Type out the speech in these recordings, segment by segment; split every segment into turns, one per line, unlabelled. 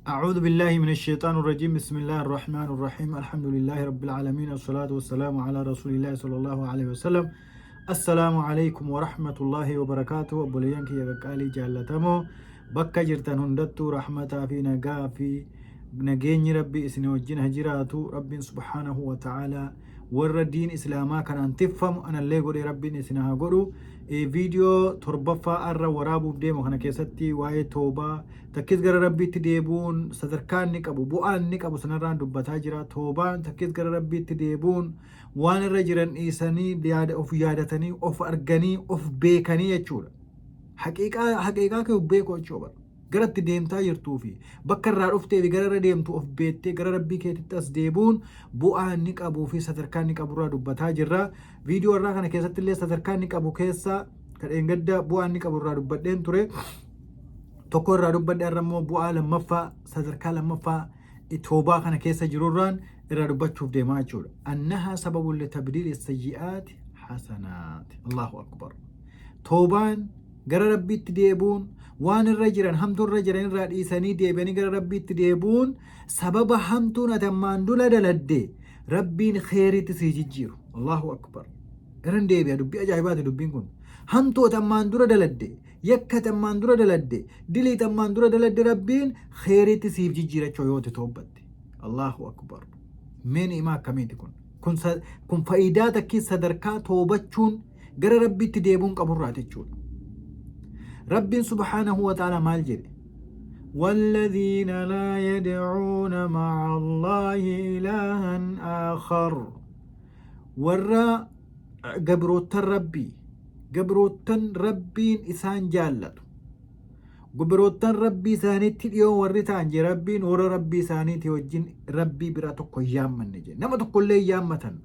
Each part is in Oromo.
أعوذ بالله من الشيطان الرجيم. بسم الله الرحمن الرحيم. الحمد لله رب العالمين، الصلاة والسلام على رسول الله صلى الله عليه وسلم. السلام عليكم ورحمة الله وبركاته. Obboleeyyan kiyya qaqqaalii jaallatamoo, bakka jirtan hundattuu rahmataa fi nagaa fi nageenyi Rabbi isin wajjin haa jiraatu. Rabbiin سبحانه وتعالى warra diin Islaamaa kanaan tiffamu anallee godhee Rabbiin isin haa godhu. Viidiyoo torbaffaa arra waraabuuf deemu kana keessatti waa'ee toobaa, takkis gara Rabbiitti deebuun sadarkaa inni qabu, bu'aa inni qabu sanarraan dubbataa jira. Toobaan, takkis gara Rabbiitti deebuun, waan irra jiran dhiisanii, yaada of yaadatanii, of arganii, of beekanii jechuudha. Haqiiqaa haqiiqaa kee of beekuu jechuudha. Gara itti deemtaa jirtuu fi bakka irraa dhuftee fi gara irra deemtu of beektee gara Rabbii keetitti as deebuun bu'aa inni qabuu fi sadarkaa inni qaburraa dubbataa jirra. Viidiyoo irraa kana keessatti illee sadarkaa inni qabu keessa kan dheengadda bu'aa inni qabu irraa dubbadheen ture. Tokko irraa dubbadhe, irra immoo bu'aa lammaffaa, sadarkaa lammaffaa toobaa kana keessa jirurraan irraa dubbachuuf deemaa jechuudha. أنها سبب لتبديل السيئات حسنات. الله أكبر. Toobaan, gara Rabbiitti deebuun, waan irra jiran, hamtuu irra jiran irraa dhiisanii deebi'anii gara Rabbiitti deebuun sababa hamtuun ati ammaan dura daladde Rabbiin kheeritti sii jijjiiru. الله أكبر. Irran deebi'a, dubbii ajaa'ibaati dubbiin kun. Hamtuu ati ammaan dura daladde, yakka ati ammaan dura daladde, dilii ati ammaan dura daladde Rabbiin kheeritti siif jijjiirachuu yoo ati toobbatte. الله أكبر. Mee ni'imaa akkamiiti kun? Kun faayidaa takkii sadarkaa toobachuun, gara Rabbiitti deebuun qaburraa jechuudha. Rabbiin سبحانه وتعالى maal jedhe? والذين لا يدعون مع الله إلها آخر. Warra gabroottan Rabbii, gabroottan Rabbiin isaan jaallatu, gabroottan Rabbii isaaniitti dhiyoo warri ta'an je Rabbiin, warra Rabbii isaaniiti wajjin Rabbii biraa tokko hin yaammanne je. Nama tokkollee hin yaammatan,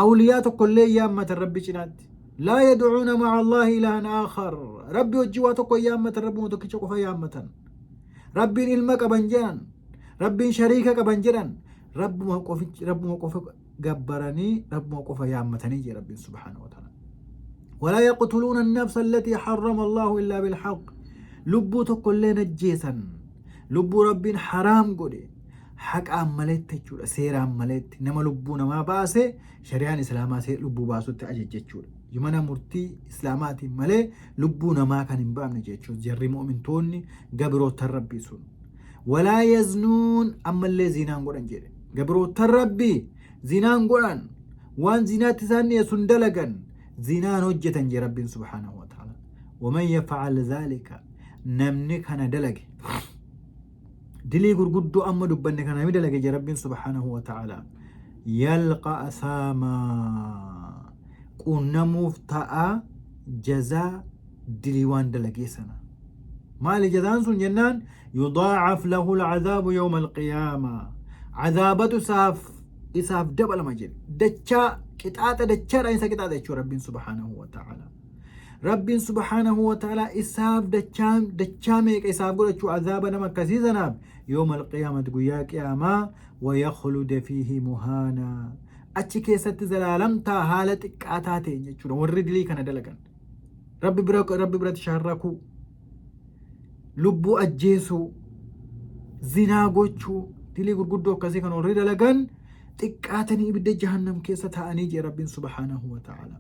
awliyaa tokkollee hin yaammatan Rabbi cinaatti. لا يدعون مع الله إلها آخر. Rabbi wajji waa tokko hin yaammatan, Rabbuma tokkicha qofa yaammatan. Rabbiin ilma qaban jedhan, Rabbiin shariika qaban jedhan, Rabbuma qofichi, Rabbuma qofa gabbaranii, Rabbuma qofa yaammatanii jee Rabbiin سبحانه وتعالى. ولا يقتلون النفس التي حرم الله إلا بالحق. Lubbuu tokko illee najjeesan, lubbuu Rabbiin haraam godhe haqaan maletti jechuudha, seeraan maletti. Nama lubbuu namaa baase shari'aan Islaamaa lubbuu baasutti ajaja jechuudha. Mana murtii Islaamaatiin malee lubbuu namaa kan hin baafne jechuudha jarri mu'mintoonni gabroottan Rabbii sun. ولا يزنون. Ammallee zinaan godhan jedhe. Gabroottan Rabbii zinaan godhan, waan zinaatti isaan dhiyeessu hin dalagan, zinaan hojjetan jee Rabbiin سبحانه وتعالى. ومن يفعل ذلك. Namni kana dalage, dilii gurguddoo amma dubbanne kana namni dalage jee Rabbiin سبحانه وتعالى, يلق أثاما, qunnamuuf ta'a jazaa dilii waan dalagee sana. Maali jazaan sun jennaan, يضاعف له العذاب يوم القيامة. Cazaabatu isaaf dabalama jedhe. Dachaa qixaaxa, dachaadhaan isa qixaaxa jechuudha Rabbiin سبحانه وتعالى. Rabbiin سبحانه وتعالى isaaf dachaa dachaa meeqa isaaf godhachuu azaaba nama akkasii sanaaf يوم القيامة, guyyaa qiyaamaa. ويخلد فيه مهانا. Achi keessatti zalaalamtaa haala xiqqaataa ta'e jechuudha warri dilii kana dalagan. Rabbi biratti sharrakuu, lubbuu ajjeesuu, zinaa gochuu, dilii gurguddoo akkasii kan warri dalagan xiqqaatanii ibidda jahannam keessa taa'anii jee Rabbiin سبحانه وتعالى.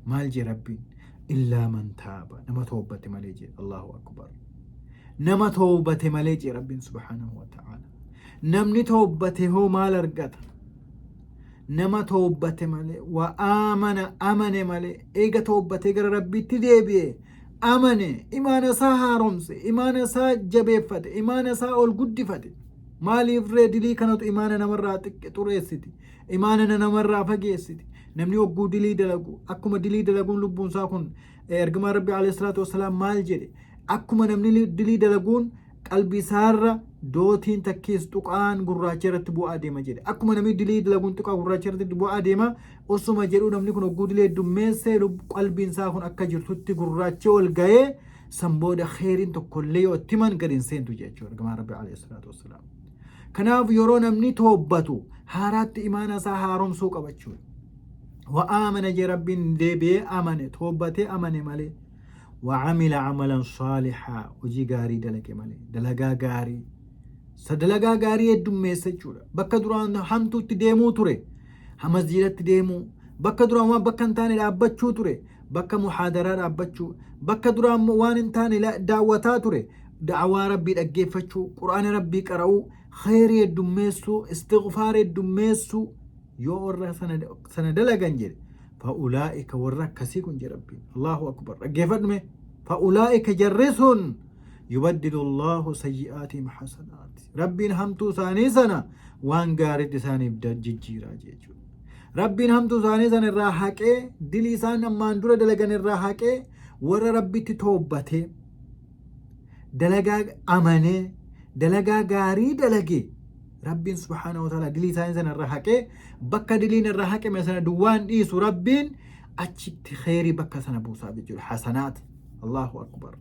Maal jee Rabbiin? إلا من تاب, nama toobbate malee jee. الله أكبر. Nama toobbate malee jee Rabbiin سبحانه وتعالى. Namni toobbate hoo maal argata? Nama toobbate malee, وآمن, amane malee. Eega toobbatee gara Rabbiitti deebi'e, amane, imaana isaa haaromse, imaana isaa jabeeffate, imaana isaa ol guddifate. Maaliif ree? Dilii kanatu imaana namarraa xureessiti, imaana namarraa fageessiti. Namni hogguu dilii dalagu, akkuma dilii dalaguun lubbuun isaa kun, ergamaa Rabbi عليه الصلاة والسلام maal jedhe? Akkuma namni dilii dalaguun qalbii isaarra dootiin takkiis tuqaan gurraacha irratti bu'aa deema jedhe, akkuma namni dilii dalaguun tuqaa gurraacha irratti bu'aa deema osuma jedhu, namni kun hogguu dilee heddummeessee qalbiin isaa kun akka jirtutti gurraacha ol ga'ee, san booda kheeriin tokkollee yoo itti himan gadi hin seentu jechuudha ergamaa Rabbi عليه الصلاة والسلام. Kanaaf yeroo namni toobbatu haaraatti imaana isaa haaromsuu qabachuudha. وآمن jee Rabbiin, deebi'ee amane, toobbatee amane malee. وعمل عملا صالحا, hojii gaarii dalage malee, dalagaa gaarii. Dalagaa gaarii heddummeessa jechuudha. Bakka duraan hamtuutti deemuu ture, masjiidatti deemuu, bakka duraan waan bakka hin taane dhaabbachuu ture, bakka muhaadaraa dhaabbachuu, bakka duraan waan hin taane daawwataa ture, da'awaa Rabbii dhaggeeffachuu, Qur'aana Rabbii qara'uu, khayrii heddummeessuu, istighfaara heddummeessuu yoo warra sana dalagan jedhe, fa'ulaa'ika, warra akkasii kun jedhe Rabbiin. Allahu akbar, dhaggeeffadhume. Fa'ulaa'ika, jarri sun, yubaddilu Allahu sayyi'aatihim hasanaat, Rabbiin hamtuu isaanii sana waan gaariitti isaaniif jijjiiraa jechuudha. Rabbiin hamtuu isaanii sana irraa haqee, dilii isaan ammaan dura dalagan irraa haqee, warra Rabbitti toobbatee, dalagaa amanee, dalagaa gaarii dalage, Rabbiin subhaanahu wa ta'ala dilii isaanii sana irraa haqee, bakka diliin irraa haqame sana duwwaan dhiisu, Rabbiin achitti kheyrii bakka sana buusaaf jechuudha, hasanaat. Allahu akbar.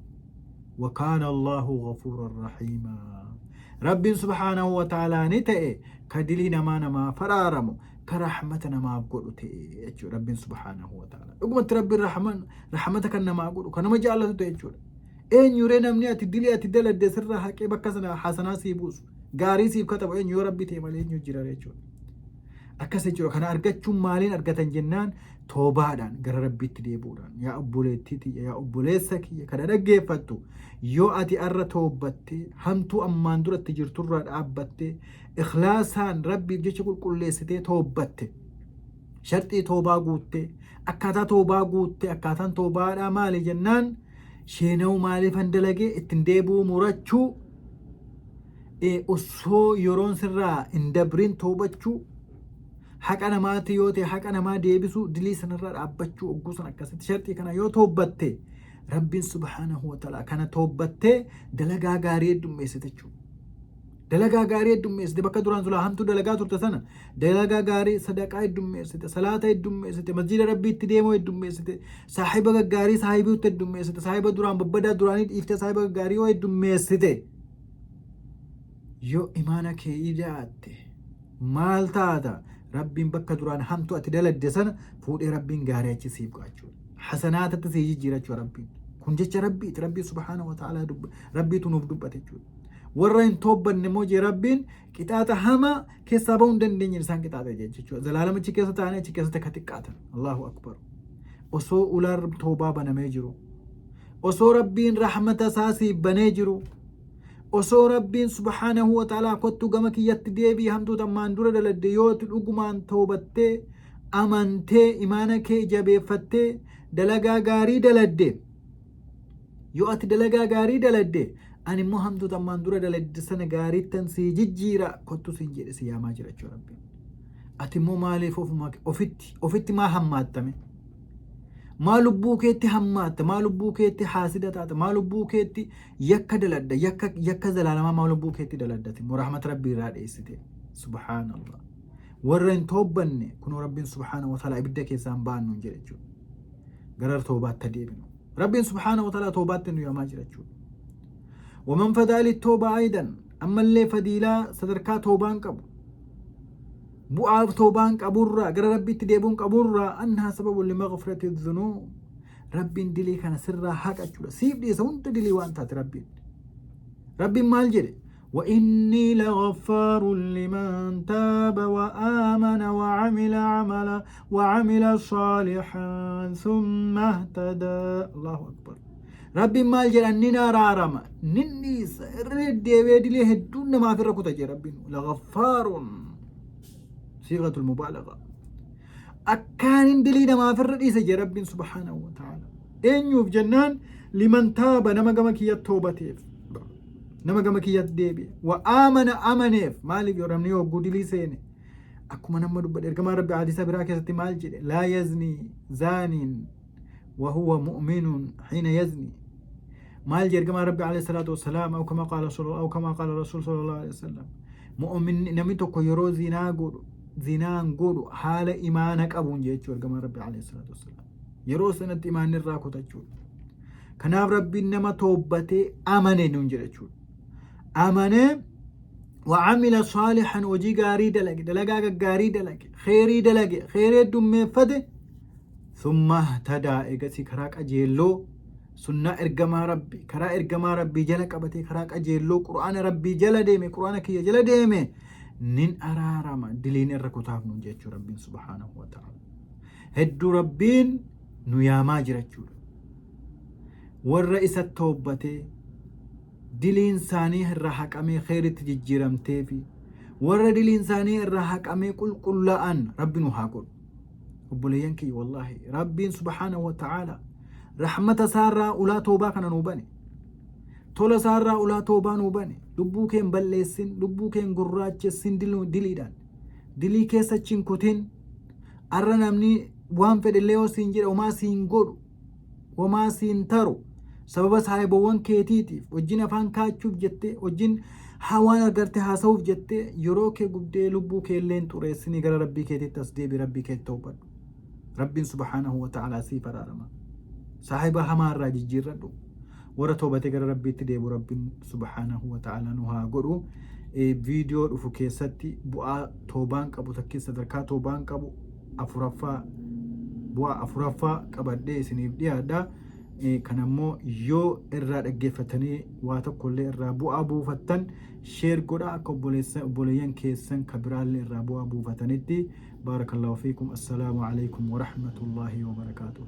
وكان الله غفورا رحيما. Rabbiin subhaanahu wa ta'ala ni ta'e ka dilii namaa namaa faraaramu, ka rahmata namaaf godhu ta'e jechuudha Rabbiin subhaanahu wa ta'ala. Dhugumatti Rabbiin rahmata kan namaa godhu, kan nama jaallatu ta'e jechuudha. Eenyuree namni ati dilii ati daladde sirraa haqee bakka sana hasanaa sii buusu, gaarii siif katabu eenyu? Yoo Rabbi ta'e malee eenyu jira jechuudha? Akkas jechuudha. Kana argachuun maaliin argatan jennaan, toobaadhaan, gara Rabbiitti deebi'uudhaan. Yaa obboleettii tiyya, yaa obboleessa kiyya kana dhaggeeffattu, yoo ati arra toobbattee, hamtuu ammaan duratti jirturraa dhaabbattee, ikhlaasaan Rabbiif jecha qulqulleessitee toobbatte, sharxii toobaa guuttee, akkaataa toobaa guuttee, akkaataan toobaadhaa maali jennaan, sheena'uu maaliifan dalagee, ittiin deebi'uu murachuu, osoo yeroon sirraa hin dabrin toobachuu, haqa namaati yoo ta'e haqa namaa deebisuu, dilii sanarraa dhaabbachuu, ogguu sana akkasitti sharxii kana yoo toobbatte, Rabbiin subhaanahu wa ta'ala kana toobbattee dalagaa gaarii heddummeessite jechuudha. Dalagaa gaarii heddummeessite, bakka duraan sulaa hamtuu dalagaa turte sana dalagaa gaarii, sadaqaa heddummeessite, salaata heddummeessite, masjiida Rabbiitti deemuu heddummeessite, saahiba gaggaarii saahibiitti heddummeessite, saahiba duraan babbadaa duraanii dhiiftee saahiba gaggaarii yoo heddummeessite, yoo imaana kee ida'atte, maal taata? Rabbiin bakka duraan hamtu ati daladde sana fuudhee Rabbiin gaarii achi siif go'achuudha. Hasanaatatti sii jijjiira jechuudha Rabbiin. Kun jecha Rabbiiti. Rabbii subhaanahu wa ta'ala Rabbiitu nuuf dubbate jechuudha. Warra hin toobbanne immoo jee Rabbiin, qixaaxa hamaa keessaa bahuu hin dandeenye isaan qixaaxa jechuudha. Zalaalama achi keessa ta'anii achi keessatti akka xiqqaatan. Allahu akbar. Osoo ulaan toobaa banamee jiru, osoo Rabbiin rahmata isaa siif banee jiru, osoo Rabbiin subhaanahu wa ta'ala kottu gama kiyyatti deebii, hamtuuta ammaan dura daladde yoo ati dhugumaan toobattee, amantee, imaana kee jabeeffattee dalagaa gaarii daladde, yoo ati dalagaa gaarii daladde, ani immoo hamtuuta ammaan dura daladde sana gaariittan sii jijjiira, kottu siin jedhe, si yaamaa jira jechuudha Rabbiin. Ati immoo maaliif ofuma ofitti maa hammaattame? Maa lubbuu keetti hammaatta? Maa lubbuu keetti haasida taata? Maa lubbuu keetti yakka daladda? Yakka zalaalamaa maa lubbuu keetti daladdati? Immoo rahmata Rabbii irraa dheessite. Subhaanallah. Warra hin toobbanne kunoo Rabbiin subhaanahu wa ta'ala ibidda keessaan ba'an nuun jedhe jechuudha. Gara toobaatti deebinu. Rabbiin subhaanahu wa ta'ala toobaatti nu yaamaa jira jechuudha. ومن فضائل التوبة أيضا, ammallee fadiilaa sadarkaa toobaan qabu, bu'aa toobaan qaburraa, gara Rabbiitti deebi'uun qaburraa, أنها سبب لمغفرة الذنوب. Rabbiin dilii kana sirraa haqa jechuudha, siif dhiisa hunda dilii waan taate. Rabbiin maal jedhe? وإني لغفار لمن تاب وآمن وعمل عملا وعمل صالحا ثم اهتدى. الله أكبر. Rabbiin maal jedha? Nin araarama, nin dhiisa, irra deddeebi'ee dilee hedduun namaaf irra kuta jedhe Rabbiin. لغفار, صيغة المبالغة, akkaanin dilii namaaf irra dhiisa jedhe Rabbiin subhaanahu wa ta'ala. Eenyuuf jennaan, لمن تاب, nama gama kiyyatti toobateef, nama gama kiyyatti deebi'e, وآمن, amaneef. Maaliif? Yoo namni hogguu dilii seene, akkuma nama dubbadhe, ergamaan Rabbi hadiisa biraa keessatti maal jedhe? لا يزني زان وهو مؤمن حين يزني. Maal jedhe ergamaan Rabbi عليه الصلاة والسلام? أو كما قال الرسول صلى الله عليه وسلم, mu'min namni tokko yeroo zinaa godhu, zinaan godhu haala imaana qabuun jechuu ergamaan Rabbi عليه الصلاة والسلام, yeroo sanatti imaanni irraa kutachuudha. Kanaaf Rabbiin nama toobbatee amane nuun jedha jechuudha. Amanee, وعمل صالحا, hojii gaarii dalage, dalagaa gaggaarii dalage, kheyrii dalage, kheyrii heddummeeffate, ثم اهتدى, eegasii karaa qajeelloo Sunnaa ergamaa Rabbii, karaa ergamaa Rabbii jala qabatee, karaa qajeelloo Qur'aana Rabbii jala deeme, Qur'aana kiyya jala deeme, nin araarama, diliin irra kutaaf nuun jechuu Rabbiin subhaanahu wa ta'ala. Hedduu Rabbiin nu yaamaa jira jechuudha. Warra isa toobbatee diliin isaanii irraa haqamee kheyritti jijjiiramtee fi warra diliin isaanii irraa haqamee qulqullaa'an Rabbi nu haa godhu. Obboleeyyan kiyya, wallaahi Rabbiin subhaanahu wa ta'ala rahmata isaarraa ulaa toobaa kana nuu bane. Tola isaarraa ulaa toobaa nuu bane. Lubbuu kee hin balleessin, lubbuu kee hin gurraachessin diliidhaan. Dilii keessa achi hin kutin. Arra namni waan fedhellee yoo siin jedhe homaa siin godhu, homaa siin taru. Sababa saahibowwan keetiitiif wajjin afaan kaachuuf jettee, wajjin waan agarte haasa'uuf jettee yeroo kee gubdee lubbuu kee illee hin xureessinii, gara Rabbii keetiitti as deebi, Rabbii keetti tawbadhu. Rabbiin subhaanahu wa ta'ala siif araarama. Saahiba hamaa irraa jijjiirradhu. Warra toobatee gara Rabbiitti deebu Rabbiin subhaanahu wa ta'ala nu haa godhu. Viidiyoo dhufu keessatti bu'aa toobaan qabu takkii sadarkaa toobaan qabu afuraffaa, bu'aa afuraffaa qabadhee isiniif dhiyaadha. Kan ammoo yoo irraa dhaggeeffatanii waa tokkollee irraa bu'aa buufattan share godhaa, akka obboleeyyan keessan ka biraallee irraa bu'aa buufatanitti. Baarakallahu fiikum. Assalaamu alaikum warahmatullaahi wabarakaatuh.